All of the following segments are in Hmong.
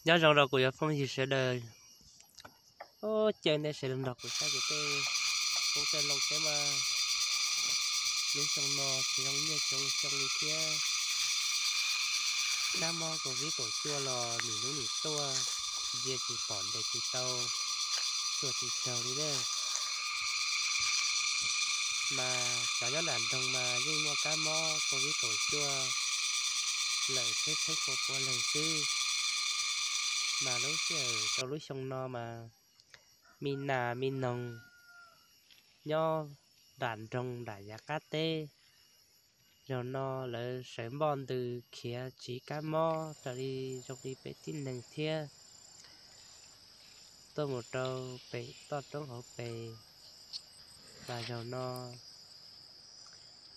Nyob zoo rau kuv cov phooj ywg sawv daws, caw nej sawv daws nrog kuv saib kuv tej qoob tej loo thiab mas. Lub xyoo no tsis zoo nyiaj tsis zoo xyoo li thiab, kab mob covid kaum cuaj los nim lub nim tuaj, ntsia tsis pom ntes tsis tau, tuaj tsis raug li na. Mas cov nyob nram nroog mas yeej muaj kab mob covid kaum cuaj lawm tsheb tsheb pua pua leeg xwb. Mas lub sij hawm rau lub xyoo no mas me nas me noog nyob nram nroog nram yav qab teb, zaum no lawv sawv npoj ntws khiav tsiv kab mob raws li zoo li peb tib neeg thiab. Tuaj mus rau pem toj roob hauv pes, mas zaum no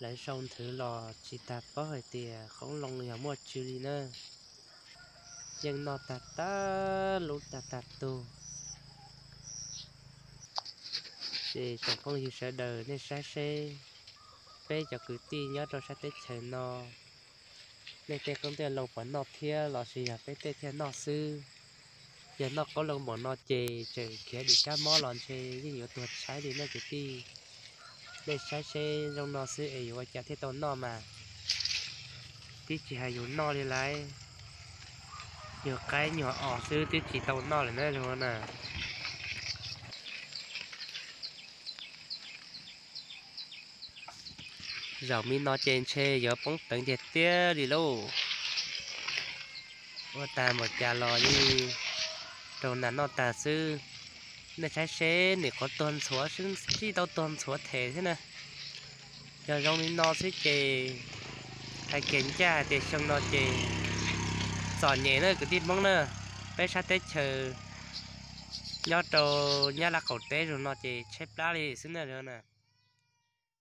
lawv sau nthwv los tsis tag paub hais tias qoob loo yog muaj tsw li na. Yeej noj tag tag lub tag tag tug. Ces tsoom phooj ywg sawv daws nej saib seb, peb cov kwv tij nyob rau sab teb chaws no, nej tej qoob tej loo puas noj thiab lossis yog peb tej thiaj noj xwb? Yog noj qoob loo npaum no ces tseem khiav dim kab mob los ntshe yeej yuav tuag tshaib li nej kwv tij. Nej saib seb zoo no xwb es yuav ua cas thiaj tau noj mas. Twb tsis hais yus noj li lauj, yus qaib nyuag os xwb twb tsis tau noj lawm na zoo na. Zaum me no ces ntshe yuav poob peev tiag tiag li lauj. Ua tag npaum cas los yeej raug nas noj tag xwb. Nej saib seb nim qhuav tuag ntxhuav, tsis tau tuag ntxhuav them thiab na. Yog zoo li no xwb ces hais kiag ncaj hais tias xyoo no ces txom nyem na kwv tij Hmoob na. Peb sab teb chaws nyob rau Nyab Laj qaum teb zaum no ces tshaib plab li xwb na.